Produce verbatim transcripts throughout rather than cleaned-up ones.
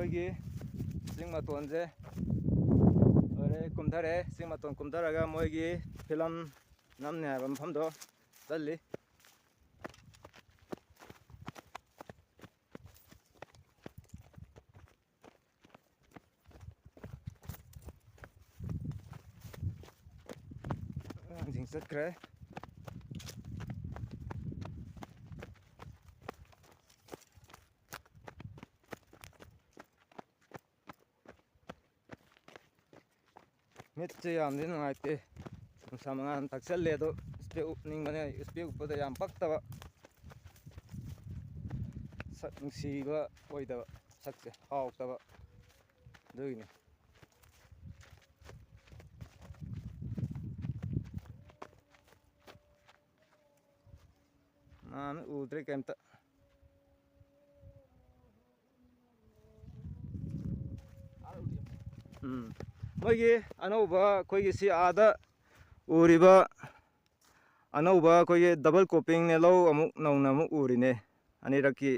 ꯑꯩꯈꯣꯏꯒꯤ ꯆꯤꯡ ꯃꯇꯣꯟꯁꯦ ꯂꯣꯏꯔꯦ, ꯀꯨꯝꯊꯔꯦ꯫ ꯆꯤꯡ ꯃꯇꯣꯟ ꯀꯨꯝꯊꯔꯒ ꯃꯣꯏꯒꯤ ꯐꯤꯂꯝ ꯅꯝꯅꯤ ꯍꯥꯏꯕ ꯃꯐꯝꯗꯣ ꯆꯠꯂꯤ꯫ ꯑꯉꯥꯡꯁꯤꯡ ꯆꯠꯈ꯭ꯔꯦ꯫ ꯃꯤꯠꯁꯦ ꯌꯥꯝꯗꯤ ꯅꯨꯡꯉꯥꯏꯇꯦ, ꯅꯨꯡꯁꯥ ꯃꯉꯥꯜ ꯊꯛꯆꯜꯂꯦ꯫ ꯑꯗꯣ ꯏꯁꯄꯦꯛ ꯎꯞꯅꯤꯡꯕꯅꯦ, ꯏꯁꯄꯦꯛ ꯎꯞꯄꯗ ꯌꯥꯝ ꯄꯛꯇꯕ, ꯁꯛ ꯅꯨꯡꯁꯤꯕ ꯑꯣꯏꯗꯕ, ꯁꯛꯁꯦ ꯍꯥꯎꯇꯕ, ꯑꯗꯨꯒꯤꯅꯤ꯫ ꯃꯥꯅ ꯎꯗ꯭ꯔꯦ ꯀꯩꯝꯇ꯫ ꯎꯝ꯫ ꯃꯣꯏꯒꯤ ꯑꯅꯧꯕ ꯑꯩꯈꯣꯏꯒꯤ ꯁꯤ ꯑꯥꯗ ꯎꯔꯤꯕ ꯑꯅꯧꯕ ꯑꯩꯈꯣꯏꯒꯤ ꯗꯕꯜ ꯀꯣꯄꯤꯡꯅꯦ, ꯂꯧ ꯑꯃꯨꯛ ꯅꯧꯅ ꯑꯃꯨꯛ ꯎꯔꯤꯅꯦ, ꯑꯅꯤꯔꯛꯀꯤ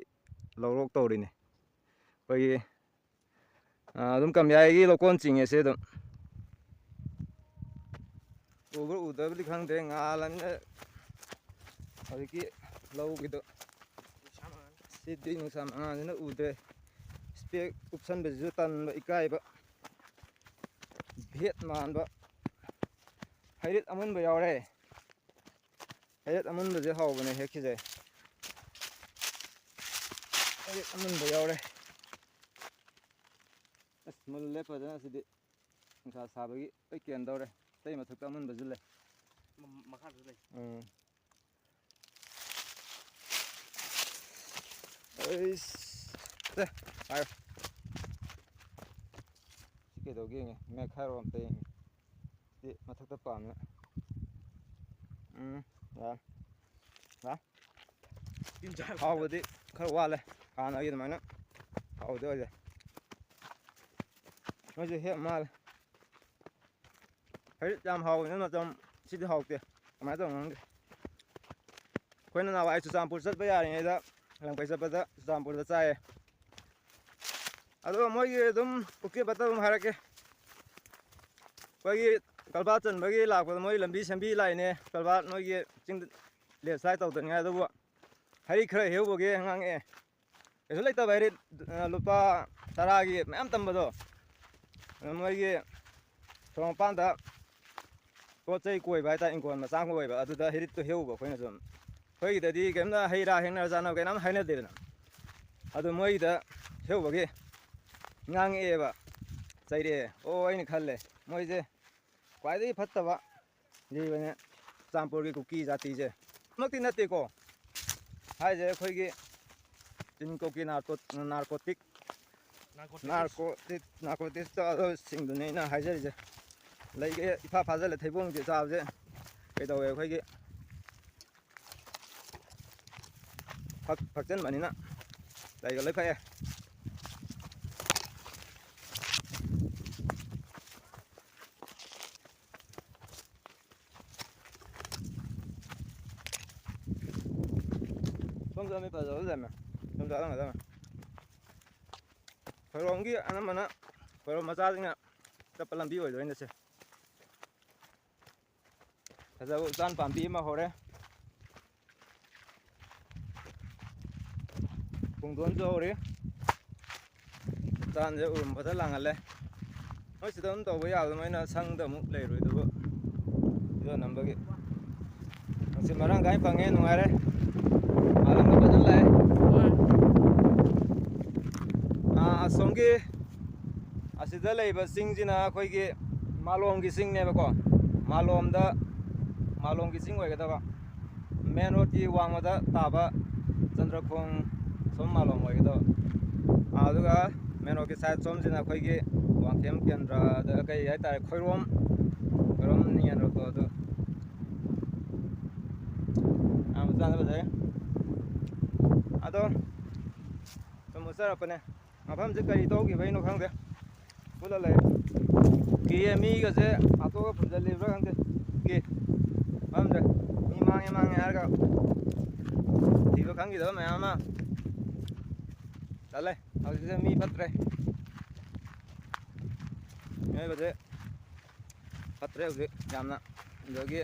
ꯂꯧꯔꯣꯛ ꯇꯧꯔꯤꯅꯦ꯫ ꯑꯩꯈꯣꯏꯒꯤ ꯑꯥ, ꯑꯗꯨꯝ ꯀꯝꯌꯥꯏꯒꯤ ꯂꯧꯀꯣꯟ ꯆꯤꯡꯉꯦ ꯁꯤ ꯑꯗꯨꯝ꯫ ꯎꯕ꯭ꯔꯥ ꯎꯗꯕꯗꯤ ꯈꯪꯗ꯭ꯔꯦ, ꯉꯥꯜꯂꯃꯤꯅ ꯍꯧꯖꯤꯛꯀꯤ ꯂꯧꯒꯤꯗꯣ꯫ ꯁꯤꯗꯤ ꯅꯨꯡꯁꯥ ꯃꯉꯥꯜꯁꯤꯅ ꯎꯗ꯭ꯔꯦ꯫ ꯏꯁꯄꯦꯛ ꯎꯞꯁꯟꯕꯁꯤꯁꯨ ꯇꯟꯕ, ꯏꯀꯥꯏꯕ꯫ ꯚꯦꯠ ꯃꯥꯟꯕ꯫ ꯍꯩꯔꯤꯠ ꯑꯃꯨꯟꯕ ꯌꯥꯎꯔꯦ꯫ ꯍꯩꯔꯤꯠ ꯑꯃꯨꯟꯕꯁꯦ ꯍꯥꯎꯕꯅꯦ, ꯍꯦꯛꯈꯤꯁꯦ꯫ ꯍꯩꯔꯤꯠ ꯑꯃꯨꯟꯕ ꯌꯥꯎꯔꯦ꯫ ꯑꯁ, ꯃꯨꯜꯂꯦ ꯐꯖꯅ ꯁꯤꯗꯤ꯫ ꯅꯨꯡꯁꯥ ꯁꯥꯕꯒꯤ ꯂꯣꯏ ꯀꯦꯟꯗꯧꯔꯦ꯫ ꯑꯇꯩ ꯃꯊꯛꯇ ꯑꯃꯨꯟꯕꯁꯨ ꯂꯩ꯫ ꯃ-, ꯃꯈꯥꯗꯁꯨ ꯂꯩ꯫ ꯎꯝ꯫ ꯑꯩꯁ, ꯁꯦ, ꯄꯥꯏꯌꯨ꯫ ꯁꯤ ꯀꯩꯗꯧꯒꯦ ꯌꯦꯡꯒꯦ꯫ ꯃꯦꯠꯈꯥꯏꯔꯣ ꯑꯝꯇ ꯌꯦꯡꯒꯦ꯫ ꯁꯤ ꯃꯊꯛꯇ ꯄꯥꯝꯃꯦ꯫ ꯎꯝ, ꯌꯥꯔꯦ꯫ ꯌꯥꯔꯦ꯫ ꯇꯤꯟ ꯆꯥꯔꯛꯄꯗ꯫ ꯍꯥꯎꯕꯗꯤ ꯈꯔ ꯋꯥꯠꯂꯦ꯫ ꯍꯥꯟꯅꯒꯤ ꯑꯗꯨꯃꯥꯏꯅ ꯍꯥꯎꯕꯗꯤ ꯑꯣꯏꯗꯦ꯫ ꯃꯣꯏꯁꯨ ꯍꯦꯛ ꯃꯥꯜꯂꯦ꯫ ꯍꯩꯔꯤꯠ ꯌꯥꯝ ꯍꯥꯎꯕꯅꯤꯅ ꯃꯇꯝ ꯁꯤꯗꯤ ꯍꯥꯎꯇꯦ꯫ ꯀꯃꯥꯏꯅ ꯇꯧꯕꯅꯣ ꯈꯪꯗꯦ꯫ ꯑꯩꯈꯣꯏꯅ ꯅꯍꯥꯟꯋꯥꯏ ꯆꯨꯔꯆꯥꯟꯄꯨꯔ ꯆꯠꯄ ꯌꯥꯔꯤꯉꯩꯗ, ꯂꯝꯀꯩ ꯆꯠꯄꯗ ꯆꯨꯔꯆꯥꯟꯄꯨꯔꯗ ꯆꯥꯏꯌꯦ꯫ ꯑꯗꯣ ꯃꯣꯏꯒꯤ ꯑꯗꯨꯝ ꯀꯨꯀꯤ ꯕꯠꯇ ꯑꯗꯨꯝ ꯍꯥꯏꯔꯛꯀꯦ꯫ ꯑꯩꯈꯣꯏꯒꯤ ꯀꯜꯕꯥ ꯆꯟꯕꯒꯤ ꯂꯥꯛꯄꯗ ꯃꯣꯏ ꯂꯝꯕꯤ ꯁꯦꯝꯕꯤ ꯂꯥꯛꯏꯅꯦ, ꯀꯜꯕꯥ ꯅꯣꯏꯒꯤ ꯆꯤꯡ ꯂꯦꯟꯁ꯭ꯂꯥꯏꯠ ꯇꯧꯗꯅꯤꯡꯉꯥꯏ꯫ ꯑꯗꯨꯕꯨ ꯍꯩ ꯈꯔ ꯍꯦꯛꯎꯕꯒꯤ ꯉꯥꯡꯉꯛꯑꯦ꯫ ꯀꯩꯁꯨ ꯂꯩꯇꯕ ꯍꯩꯔꯤꯠ, ꯑ, ꯂꯨꯄꯥ ꯇꯔꯥꯒꯤ ꯃꯌꯥꯝ ꯇꯝꯕꯗꯣ, ꯑꯗꯨ ꯃꯣꯏꯒꯤ ꯁꯣꯔꯣꯛ ꯃꯄꯥꯟꯗ ꯄꯣꯠ ꯆꯩ ꯀꯣꯏꯕ ꯍꯥꯏꯇꯥꯔꯦ, ꯏꯪꯈꯣꯜ ꯃꯆꯥ ꯑꯃ ꯀꯣꯏꯕ, ꯑꯗꯨꯗ ꯍꯩꯔꯤꯠꯇꯣ ꯍꯦꯛꯎꯕ ꯑꯩꯈꯣꯏꯅ ꯁꯨꯝ꯫ ꯑꯩꯈꯣꯏꯒꯤꯗꯗꯤ ꯀꯩꯝꯇ ꯍꯩ ꯔꯥ ꯍꯦꯛꯅꯔ ꯆꯥꯅꯕ ꯀꯩꯅꯣꯝ ꯍꯥꯏꯅꯗꯦꯗꯅ꯫ ꯑꯗꯨ ꯃꯣꯏꯒꯤꯗ ꯍꯦꯛꯎꯕꯒꯤ ꯉꯥꯡꯉꯛꯑꯦꯕ, ꯆꯩꯔꯛꯑꯦ꯫ ꯑꯣ, ꯑꯩꯅ ꯈꯜꯂꯦ, ꯃꯣꯏꯁꯦ ꯈ꯭ꯋꯥꯏꯗꯒꯤ ꯐꯠꯇꯕ ꯖꯤꯕꯅꯦ ꯆꯨꯔꯆꯥꯟꯄꯨꯔꯒꯤ ꯀꯨꯀꯤ ꯖꯥꯇꯤꯁꯦ꯫ ꯃꯛꯇꯤ ꯅꯠꯇꯦꯀꯣ, ꯍꯥꯏꯁꯦ ꯑꯩꯈꯣꯏꯒꯤ ꯆꯤꯟ ꯀꯣꯀꯤ ꯅꯥꯔꯀꯣ-, ꯅꯥꯔꯀꯣꯇꯤꯛ, ꯅꯥꯔꯀꯣꯇꯤꯛꯁ꯫ ꯅꯥꯔꯀꯣꯇꯤꯛ, ꯅꯥꯔꯀꯣꯇꯤꯛꯁꯇ ꯑꯗꯨꯁꯤꯡꯗꯨꯅꯦ ꯑꯩꯅ ꯍꯥꯏꯖꯔꯤꯁꯦ꯫ ꯂꯩꯒꯦ ꯏꯐꯥ ꯐꯥꯖꯜꯂꯦ, ꯊꯩꯕꯣꯡꯁꯦ ꯆꯥꯕꯁꯦ ꯀꯩꯗꯧꯋꯦ, ꯑꯩꯈꯣꯏꯒꯤ ꯐꯛ-, ꯐꯛꯆꯟꯕꯅꯤꯅ ꯂꯩꯒ ꯂꯣꯏ ꯐꯛꯑꯦ꯫ ꯁꯣꯝ ꯆꯠꯂꯝꯃꯤ ꯐꯖꯕ ꯂꯩꯔꯝꯃꯦ꯫ ꯁꯣꯝ ꯆꯠꯂꯝꯒꯗꯕꯅꯦ꯫ ꯈꯣꯏꯔꯣꯝꯒꯤ ꯑꯅꯝꯕꯅ ꯈꯣꯏꯔꯣꯝ ꯃꯆꯥꯁꯤꯡꯅ ꯆꯠꯄ ꯂꯝꯕꯤ ꯑꯣꯏꯗꯣꯏꯅꯦ ꯁꯦ꯫ ꯐꯖꯕ ꯎꯆꯥꯟ ꯄꯥꯝꯕꯤ ꯑꯃ ꯍꯧꯔꯦ꯫ ꯄꯨꯡꯗꯣꯟꯁꯨ ꯍꯧꯔꯤ꯫ ꯎꯆꯥꯟꯁꯦ ꯎꯔꯨꯝ ꯐꯖꯅ ꯂꯥꯡꯍꯜꯂꯦ꯫ ꯃꯣꯏ ꯁꯤꯗ ꯑꯗꯨꯝ ꯇꯧꯕ ꯌꯥꯕꯗꯣ, ꯃꯣꯏꯅ ꯁꯪꯗ ꯑꯃꯨꯛ ꯂꯩꯔꯣꯏꯗꯕ꯫ ꯚꯤꯗꯤꯑꯣ ꯅꯝꯕꯒꯤ꯫ ꯅꯨꯡꯁꯤꯠ ꯃꯔꯥꯡ ꯀꯥꯏꯅ ꯐꯪꯉꯦ, ꯅꯨꯡꯉꯥꯏꯔꯦ꯫ ꯃꯥꯂꯪꯗ ꯐꯖꯅ ꯂꯥꯛꯑꯦ꯫ ꯑꯥ, ꯑꯁꯣꯝꯒꯤ ꯑꯁꯤꯗ ꯂꯩꯕ ꯆꯤꯡꯁꯤꯅ ꯑꯩꯈꯣꯏꯒꯤ ꯃꯥꯂꯣꯝꯒꯤ ꯆꯤꯡꯅꯦꯕꯀꯣ꯫ ꯃꯥꯂꯣꯝꯗ, ꯃꯥꯂꯣꯝꯒꯤ ꯆꯤꯡ ꯑꯣꯏꯒꯗꯕ꯫ ꯃꯦꯟ ꯔꯣꯗꯀꯤ ꯋꯥꯡꯃꯗ ꯇꯥꯕ ꯆꯟꯗ꯭ꯔꯈꯣꯡ ꯁꯣꯝ ꯃꯥꯂꯣꯝ ꯑꯣꯏꯒꯗꯕ꯫ ꯑꯗꯨꯒ ꯃꯦꯟ ꯔꯣꯗꯀꯤ ꯁꯥꯏꯠ ꯁꯣꯝꯁꯤꯅ ꯑꯩꯈꯣꯏꯒꯤ ꯋꯥꯡꯈꯦꯝ ꯀꯦꯟꯗ꯭ꯔꯗ ꯀꯩ ꯍꯥꯏꯇꯥꯔꯦ, ꯈꯣꯏꯔꯣꯝ, ꯈꯣꯏꯔꯣꯝ ꯃꯦꯟ ꯔꯣꯗꯇꯣ ꯑꯗꯨ꯫ ꯌꯥꯝ ꯆꯥꯅ ꯐꯖꯩ꯫ ꯑꯗꯣ ꯁꯨꯝ ꯎꯠꯆꯔꯛꯄꯅꯦ꯫ ꯃꯐꯝꯁꯦ ꯀꯔꯤ ꯇꯧꯈꯤꯕꯩꯅꯣ ꯈꯪꯗꯦ꯫ ꯄꯨꯜꯂ ꯂꯩ꯫ ꯀꯤꯌꯦ, ꯃꯤꯒꯁꯦ ꯍꯥꯠꯇꯣꯛꯑ ꯐꯨꯝꯖꯜꯂꯤꯕ꯭ꯔꯥ ꯈꯪꯗꯦ꯫ ꯀꯤ꯫ ꯃꯐꯝꯁꯦ ꯃꯤ ꯃꯥꯡꯉꯦ ꯃꯥꯡꯉꯦ ꯍꯥꯏꯔꯒ ꯊꯤꯕ ꯈꯪꯈꯤꯗꯕ ꯃꯌꯥꯝ ꯑꯃ ꯆꯠꯂꯦ꯫ ꯍꯧꯖꯤꯛꯁꯦ ꯃꯤ ꯐꯠꯇ꯭ꯔꯦ, ꯃꯤꯑꯣꯏꯕꯁꯦ ꯐꯠꯇ꯭ꯔꯦ ꯍꯧꯖꯤꯛ ꯌꯥꯝꯅ꯫ ꯑꯗꯒꯤ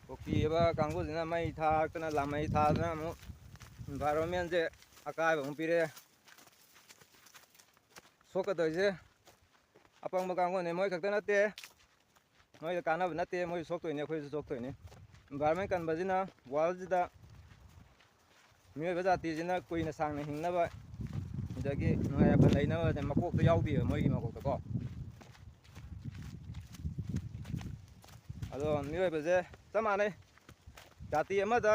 ꯀꯨꯀꯤ ꯍꯥꯏꯕ ꯀꯥꯡꯕꯨꯁꯤꯅ ꯃꯩ ꯊꯥꯔꯛꯇꯅ, ꯂꯥꯃꯩ ꯊꯥꯗꯅ ꯑꯃꯨꯛ environmentꯁꯦ ꯑꯀꯥꯏꯕ ꯑꯃꯨꯛ ꯄꯤꯔꯛꯑꯦ꯫ ꯁꯣꯛꯀꯗꯣꯏꯁꯦ ꯑꯄꯪꯕ ꯀꯥꯡꯕꯨꯅꯦ, ꯃꯣꯏ ꯈꯛꯇ ꯅꯠꯇꯦ꯫ ꯃꯣꯏꯗ ꯀꯥꯟꯅꯕ ꯅꯠꯇꯦ, ꯃꯣꯏꯁꯨ ꯁꯣꯛꯇꯣꯏꯅꯤ, ꯑꯩꯈꯣꯏꯁꯨ ꯁꯣꯛꯇꯣꯏꯅꯤ꯫ Environment ꯀꯟꯕꯁꯤꯅ worldꯁꯤꯗ ꯃꯤꯑꯣꯏꯕ ꯖꯥꯇꯤꯁꯤꯅ ꯀꯨꯏꯅ ꯁꯥꯡꯅ ꯍꯤꯡꯅꯕ, ꯑꯗꯒꯤ ꯅꯨꯡꯉꯥꯏ ꯌꯥꯏꯐꯅ ꯂꯩꯅꯕ ꯃꯀꯣꯛꯇ ꯌꯥꯎꯗꯦꯕ, ꯃꯣꯏꯒꯤ ꯃꯀꯣꯛꯇꯀꯣ꯫ ꯑꯗꯣ ꯃꯤꯑꯣꯏꯕꯁꯦ ꯆꯞ ꯃꯥꯟꯅꯩ, ꯖꯥꯇꯤ ꯑꯃꯗ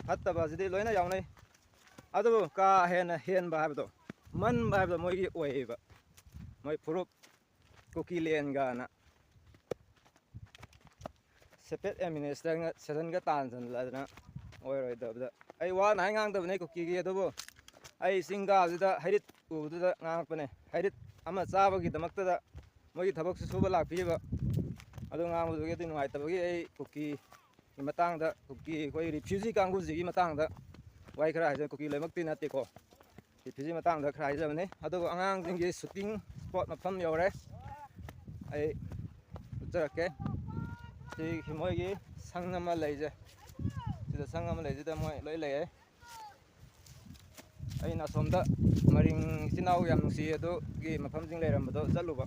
ꯐꯠꯇꯕ ꯑꯁꯤꯗꯤ ꯂꯣꯏꯅ ꯌꯥꯎꯅꯩ꯫ ꯑꯗꯨꯕꯨ ꯀꯥ ꯍꯦꯟꯅ ꯍꯦꯟꯕ ꯍꯥꯏꯕꯗꯣ, ꯃꯟꯕ ꯍꯥꯏꯕꯗꯣ ꯃꯣꯏꯒꯤ ꯑꯣꯏꯌꯦꯕ꯫ ꯃꯣꯏ ꯐꯨꯔꯨꯞ ꯀꯨꯀꯤꯂꯦꯟꯒꯅ separate administrationꯒ ꯇꯥꯟꯁꯤꯜꯂꯗꯅ ꯑꯣꯏꯔꯣꯏꯗꯕꯗ꯫ ꯑꯩ ꯋꯥꯅ ꯍꯥꯏ ꯉꯥꯡꯗꯕꯅꯦ ꯀꯨꯀꯤꯒꯤ, ꯑꯗꯨꯕꯨ ꯑꯩ ꯆꯤꯡ ꯀꯥꯕꯗꯨꯗ ꯍꯩꯔꯤꯠ ꯎꯕꯗꯨꯗ ꯉꯥꯡꯉꯛꯄꯅꯦ꯫ ꯍꯩꯔꯤꯠ ꯑꯃ ꯆꯥꯕꯒꯤꯗꯃꯛꯇꯗ ꯃꯣꯏꯒꯤ ꯊꯕꯛꯁꯨ ꯁꯨꯕ ꯂꯥꯛꯄꯤꯕ꯫ ꯑꯗꯨ ꯉꯥꯡꯕꯗꯨꯒꯤ ꯑꯗꯨ ꯅꯨꯡꯉꯥꯏꯇꯕꯒꯤ ꯑꯩ ꯀꯨꯀꯤꯒꯤ ꯃꯇꯥꯡꯗ, ꯀꯨꯀꯤ ꯑꯩꯈꯣꯏ refugee ꯀꯥꯡꯕꯨꯁꯤꯒꯤ ꯃꯇꯥꯡꯗ ꯋꯥꯍꯩ ꯈꯔ ꯍꯥꯏꯖ-, ꯀꯨꯀꯤ ꯂꯣꯏꯅꯃꯛꯇꯤ ꯅꯠꯇꯦꯀꯣ꯫ Refugee ꯃꯇꯥꯡꯗ ꯈꯔ ꯍꯥꯏꯖꯕꯅꯤ꯫ ꯑꯗꯨꯕꯨ ꯑꯉꯥꯡꯁꯤꯡꯒꯤ shooting spot ꯃꯐꯝ ꯌꯧꯔꯦ꯫ ꯑꯩ ꯎꯠꯆꯔꯛꯀꯦ꯫ ꯁꯤ ꯃꯣꯏꯒꯤ ꯁꯪ ꯑꯃ ꯂꯩꯖꯩ꯫ ꯁꯤꯗ ꯁꯪ ꯑꯃ ꯂꯩꯁꯤꯗ ꯃꯣꯏ ꯂꯣꯏ ꯂꯩꯌꯦ꯫ ꯑꯩꯅ ꯑꯁꯣꯝꯗ ꯃꯔꯤꯡ ꯏꯆꯤꯟ ꯏꯅꯥꯎ ꯌꯥꯝ ꯅꯨꯡꯁꯤ ꯑꯗꯨꯒꯤ ꯃꯐꯝꯁꯤꯡ ꯂꯩꯔꯝꯕꯗꯣ ꯆꯠꯂꯨꯕ꯫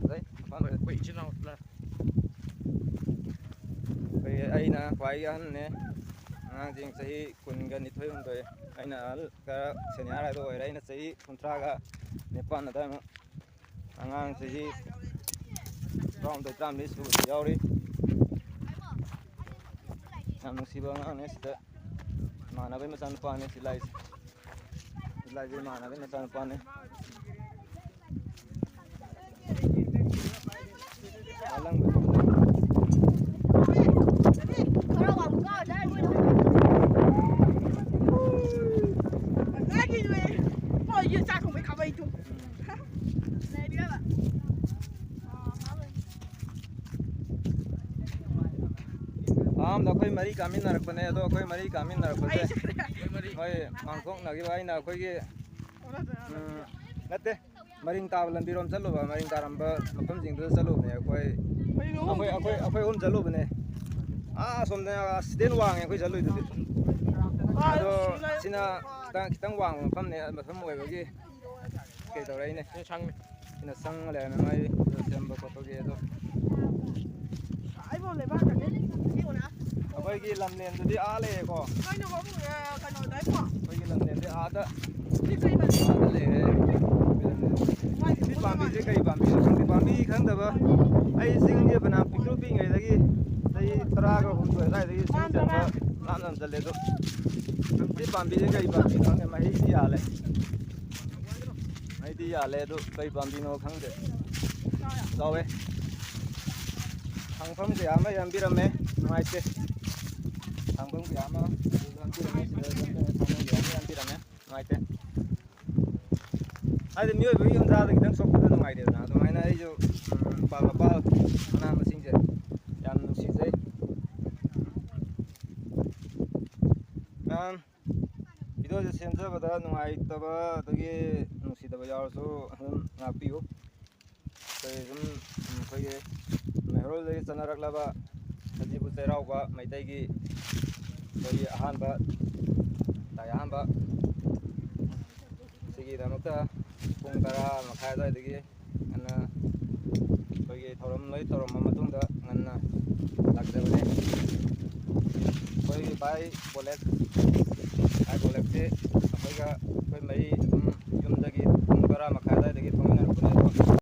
ꯐꯖꯩ꯫ ꯑꯩꯈꯣꯏ ꯏꯆꯤꯟ ꯏꯅꯥꯎ ꯄꯨꯂꯞ꯫ ꯑꯩꯈꯣꯏꯒꯤ ꯑꯩꯅ ꯈ꯭ꯋꯥꯏꯒꯤ ꯑꯍꯟꯅꯦ꯫ ꯑꯉꯥꯡꯁꯤꯡ ꯆꯍꯤ ꯀꯨꯟꯒ ꯅꯤꯊꯣꯏ ꯍꯨꯝꯗꯣꯏ꯫ ꯑꯩꯅ ꯑꯍꯜ ꯈꯔ senior ꯍꯥꯏꯗꯣ ꯑꯣꯏꯔꯦ꯫ ꯑꯩꯅ ꯆꯍꯤ ꯀꯨꯟꯊ꯭ꯔꯥꯒ ꯅꯤꯄꯥꯟ ꯑꯗꯨꯋꯥꯏꯃꯨꯛ꯫ ꯑꯉꯥꯡ ꯆꯍꯤ ꯇꯔꯥꯍꯨꯝꯗꯣꯏ, ꯇꯔꯥꯃꯔꯤ ꯁꯨꯕꯁꯨ ꯌꯥꯎꯔꯤ꯫ ꯌꯥꯝ ꯅꯨꯡꯁꯤꯕ ꯑꯉꯥꯡꯅꯦ꯫ ꯁꯤꯗ ꯏꯃꯥꯟꯅꯕꯒꯤ ꯃꯆꯥꯅꯨꯄꯥꯅꯦ ꯁꯤ ꯂꯥꯛꯏꯁꯦ꯫ ꯁꯤ ꯂꯥꯛꯏꯁꯦ ꯏꯃꯥꯟꯅꯕꯒꯤ ꯃꯆꯥꯅꯨꯄꯥꯅꯦ꯫ ꯐꯥꯝꯗ ꯑꯩꯈꯣꯏ ꯃꯔꯤ ꯀꯥꯃꯤꯟꯅꯔꯛꯄꯅꯦ, ꯑꯗꯣ ꯑꯩꯈꯣꯏ ꯃꯔꯤ ꯀꯥꯃꯤꯟꯅꯔꯛꯄꯁꯦ ꯃꯣꯏ ꯃꯥꯡꯊꯣꯛꯅꯈꯤꯕ ꯑꯩꯅ ꯑꯩꯈꯣꯏꯒꯤ, ꯎꯝ, ꯅꯠꯇꯦ, ꯃꯔꯤꯡ ꯇꯥꯕ ꯂꯝꯕꯤꯔꯣꯝ ꯆꯠꯂꯨꯕ, ꯃꯔꯤꯡ ꯇꯥꯔꯝꯕ ꯃꯐꯝꯁꯤꯡꯗꯨꯗ ꯆꯠꯂꯨꯕꯅꯦ ꯑꯩꯈꯣꯏ꯫ ꯑꯩꯈꯣꯏ, ꯑꯩꯈꯣꯏ, ꯑꯩꯈꯣꯏ ꯑꯍꯨꯝ ꯆꯠꯂꯨꯕꯅꯦ꯫ ꯑꯥ, ꯑꯁꯣꯝꯗ ꯑꯁꯤꯗꯩ ꯍꯦꯟꯅ ꯋꯥꯡꯉꯦ ꯑꯩꯈꯣꯏ ꯆꯠꯂꯨꯏꯗꯨꯗꯤ꯫ ꯑꯗꯣ ꯁꯤꯅ ꯈꯤꯇꯪ, ꯈꯤꯇꯪ ꯋꯥꯡꯕ ꯃꯐꯝꯅꯦ, ꯃꯐꯝ ꯑꯣꯏꯕꯒꯤ ꯀꯩ ꯇꯧꯔꯛꯏꯅꯦ꯫ ꯁꯤꯅ ꯆꯪꯉ ꯂꯩꯔꯝꯃꯦ ꯃꯥꯏ ꯁꯦꯝꯕ ꯈꯣꯠꯄꯒꯤ꯫ ꯑꯗꯣ ꯑꯩꯈꯣꯏꯒꯤ ꯂꯝꯂꯦꯟꯗꯨꯗꯤ ꯑꯥ ꯂꯩꯔꯦꯀꯣ꯫ ꯑꯩꯈꯣꯏꯒꯤ ꯂꯝꯂꯦꯟꯗꯤ ꯑꯥꯗ, ꯑꯥꯗ ꯂꯩꯔꯦ꯫ ꯁꯤ ꯄꯥꯝꯕꯤꯁꯦ ꯀꯩ ꯄꯥꯝꯕꯤꯅꯣ ꯈꯪꯗꯦ꯫ ꯄꯥꯝꯕꯤ ꯈꯪꯗꯕ ꯑꯩ ꯆꯤꯡꯁꯦ ꯐꯅꯌꯥꯝ ꯄꯤꯛꯇ꯭ꯔꯨ ꯄꯤꯛꯏꯉꯩꯗꯒꯤ, ꯆꯍꯤ ꯇꯔꯥꯒ ꯍꯨꯝꯗꯣꯏ ꯑꯗꯨꯋꯥꯏꯗꯒꯤ ꯆꯤꯡ ꯆꯠꯄ ꯂꯥꯞꯅ ꯆꯠꯂꯦ꯫ ꯑꯗꯣ ꯁꯤ ꯄꯥꯝꯕꯤꯁꯦ ꯀꯩ ꯄꯥꯝꯕꯤꯅꯣ ꯈꯪꯗꯦ, ꯃꯍꯩꯗꯤ ꯌꯥꯜꯂꯦ꯫ ꯃꯍꯩꯗꯤ ꯌꯥꯜꯂꯦ, ꯑꯗꯨ ꯀꯩ ꯄꯥꯝꯕꯤꯅꯣ ꯈꯪꯗꯦ꯫ ꯆꯥꯎꯋꯦ꯫ ꯍꯪꯐꯝ ꯀꯌꯥ ꯑꯃ ꯌꯥꯝꯕꯤꯔꯝꯃꯦ, ꯅꯨꯡꯉꯥꯏꯇꯦ꯫ ꯍꯪꯐꯝ ꯀꯌꯥ ꯑꯃ ꯌꯥꯝꯕꯤꯔꯝꯃꯦ, ꯁꯤꯗ ꯍꯪꯐꯝ ꯀꯌꯥ ꯑꯃ ꯌꯥꯝꯕꯤꯔꯝꯃꯦ, ꯅꯨꯡꯉꯥꯏꯇꯦ꯫ ꯍꯥꯏꯗꯤ ꯃꯤꯑꯣꯏꯕꯒꯤ ꯌꯨꯝꯖꯥꯗ ꯈꯤꯇꯪ ꯁꯣꯛꯄꯗ ꯅꯨꯡꯉꯥꯏꯇꯦꯗꯅ, ꯑꯗꯨꯃꯥꯏꯅ ꯑꯩꯁꯨ, ꯎꯝ, ꯎꯄꯥꯜ ꯋꯥꯄꯥꯜ ꯃꯅꯥ ꯃꯁꯤꯡꯁꯦ ꯌꯥꯝ ꯅꯨꯡꯁꯤꯖꯩ꯫ ꯃꯌꯥꯝ ꯚꯤꯗꯤꯑꯣꯁꯦ ꯁꯦꯝꯖꯕꯗ ꯅꯨꯡꯉꯥꯏꯇꯕ ꯑꯗꯒꯤ ꯅꯨꯡꯁꯤꯗꯕ ꯌꯥꯎꯔꯁꯨ ꯑꯗꯨꯝ ꯉꯥꯛꯄꯤꯌꯨ꯫ ꯑꯩꯈꯣꯏ ꯑꯗꯨꯝ, ꯎꯝ, ꯑꯩꯈꯣꯏꯒꯤ ꯃꯩꯍꯧꯔꯣꯜꯗꯒꯤ ꯆꯠꯅꯔꯛꯂꯕ ꯁꯖꯤꯕꯨ ꯆꯩꯔꯥꯎꯕ ꯃꯩꯇꯩꯒꯤ ꯑꯩꯈꯣꯏꯒꯤ ꯑꯍꯥꯟꯕ, ꯇꯥꯏ ꯑꯍꯥꯟꯕ, ꯁꯤꯒꯤꯗꯃꯛꯇ ꯄꯨꯡ ꯇꯔꯥ ꯃꯈꯥꯏ ꯑꯗꯨꯋꯥꯏꯗꯒꯤ ꯉꯟꯅ ꯑꯩꯈꯣꯏꯒꯤ ꯊꯧꯔꯝ ꯂꯣꯏ ꯇꯧꯔꯝꯕ ꯃꯇꯨꯡꯗ ꯉꯟꯅ ꯂꯥꯛꯆꯕꯅꯦ꯫ ꯑꯩꯈꯣꯏꯒꯤ ꯚꯥꯏ ꯕꯣꯂꯦꯠ